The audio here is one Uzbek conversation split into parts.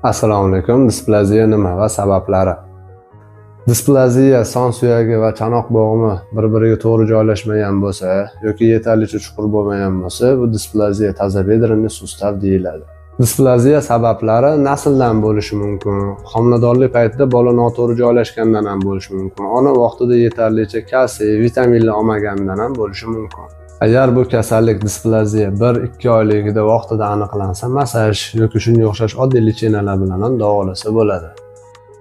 Assalomu alaykum. Displaziya nima va sabablari? Displaziya son suyagi va chanoq bo'g'imi bir-biriga to'g'ri joylashmagan bo'lsa yoki yetarlicha chuqur bo'lmagan bo'lsa, bu дисплазия тазобедренный сустав deyiladi. Displaziya sabablari nasldan bo'lishi mumkin. Homiladorlik paytida bola noto'g'ri joylashgandan ham bo'lishi mumkin. Ona vaqtida yetarlicha kalsiy, vitaminlar olmaganidan ham bo'lishi mumkin. Agar bu kasallik, displaziya 1-2 oyligida vaqtida aniqlansa, massaj yoki shunga o'xshash oddiy лечения lar bilan ham davolasa bo'ladi.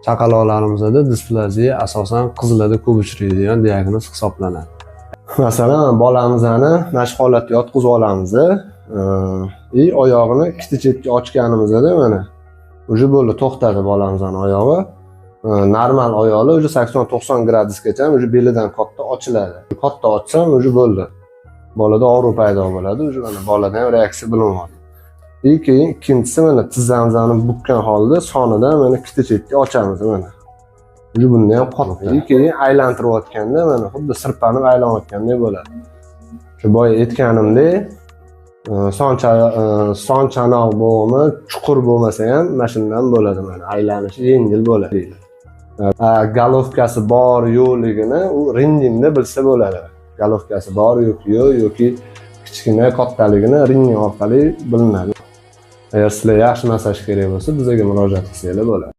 Chaqaloqlarimizda displaziya asosan qizlarda ko'p uchraydigan diagnoz hisoblanadi. Masalan, bolamizni mana shu holatda yotqizib olamiz и oyog'ini ikkita chetga ochganimizda, mana, уже bo'ldi, to'xtadi bolamizni oyog'i. Normal oyoqlar уже 80-90 gradusgacha уже belidan katta ochiladi. Katta ochsam, уже bo'ldi. Bolada og'riq paydo bo'ladi, уже mana bolada ham reaksiya bilinyapti. И keyin ikkinchisi, mana, tizzamizni bukkan holda sonidan mana ikkita chetga ochamiz, mana. Уже bunda ham katta. И keyin aylantirayotganda, mana, xuddi sirpanib aylanayotgandek bo'ladi. Shu boya aytganimdek, son chanoq bo'g'imi chuqur bo'lmasa ham mana shundan bo'ladi, mana, aylanishi yengil bo'ladi. Головка si bor yo'qligini u rentgenda bilsa bo'ladi. Головка si bor yoki yo'q yoki kichkina kattaligini rentgen orqali bilinadi. Agar sizlar yaxshi massaj kerak bo'lsa, bizga murojaat qilsanglar bo'ladi.